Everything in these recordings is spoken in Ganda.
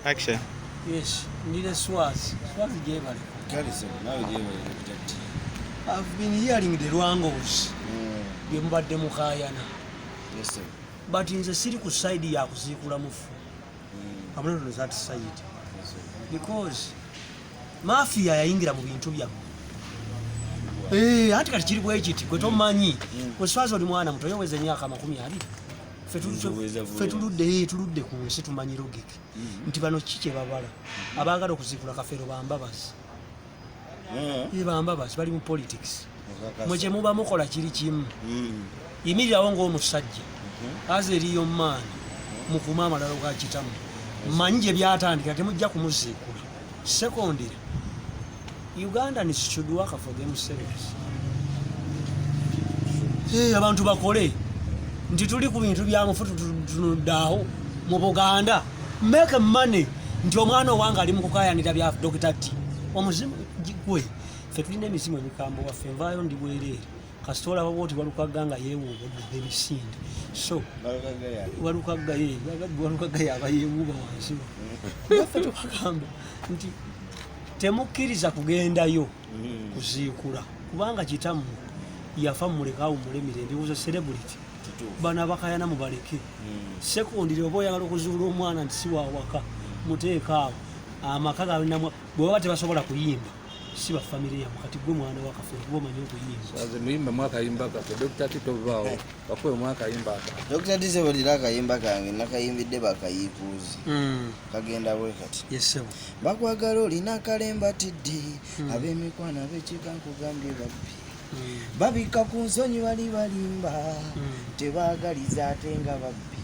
Action. Yes, ndine Swazi. Swazi gyebale. Garrison, nawe gyebale Dr. T. I've been hearing the Rwangos. Bye mubadde mukaayana. Yes, sir. But nze siri ku side ya kuziikula mufu. I'm not on that side. Yes, sir. Because mafia yayingira mu bintu byammwe. Eh, anti kati kiri bwe kiti gwe tomanyi. Gwe Swazi oli mwana muto yoweza emyaka 20. Ffe Nzoweza ffe tuludde eh, tuludde ku nsi tumanyi logic. Nti bano ki kye babala? Abaagala okuziikula Kafeero bambabazi. Eh, Ye bambabazi bali mu politics. okakasa. Mwe kye muba mukola kiri kimu. Yimirirawo ng'omusajja. Aze eriyo maani mukume amalalo ga kitammwe. Mmanyi gye byatandikira temujja kumuziikula. Secondly, Ugandans should work for themselves. Eh, abantu bakole nti tuli ku bintu bya mufu tunudde awo mu Buganda make money nti omwana owange ali mu kukayanira bya Dr. T omuzimu gwe ffe tulina emizimu emikambo waffe nvaayo ndi bwereere kasita olaba bwoti Walukagga nga yeewuuba odduka emisinde so Balukagga yani. Walukagga ye Walukagga yaba yeewuuba wansi naffe tubagamba nti temukkiriza kugendayo kuziikula kubanga kitammwe yafa mumuleke awummule mirembe was a celebrity. Kituufu. Bano abakayana mubaleke. Secondly, oba oyagala okuzuula omwana nti si wawaka muteeka awo amaka galinamu bwe baba tebasobola kuyimba si bafamire yamu kati gwe mwana wakaffe kuba omanyi okuyimba. Swazi muyimba mwakayimba kaffe Dr. T tovaawo bakuwe mwakayimba aka. Dr. T sebulira akayimba kange nakayimbidde bakayiikuuzi. Kagenda bwe kati. Yesebo. Bakwagala olina kalemba tiddi ab'emikwano ab'ekika nkugambye babbi babikka ku nsonyi bali balimba tebaagaliza ate nga babbi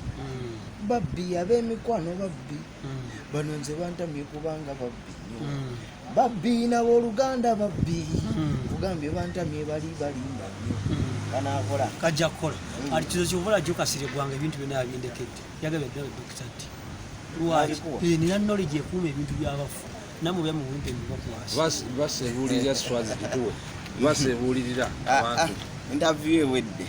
babbi ab'emikwano babbi bano nze bantamye kubanga babbi nnyo babbi n'abooluganda babbi kugambye bantamye bali balimba nnyo kanaakola. Kajja kukola ati kizo kyovula jokasire gwange ebintu byonna yabindekedde yagabye ddala Dr. T lwaki. Abikuwa. Eh, nina knowledge ekuuma ebintu byabafu namwe byamuwimpe mbibakwasa. Basebuulirira Swazi kituwe basebuulirira Ah, abantu. Interview ewedde.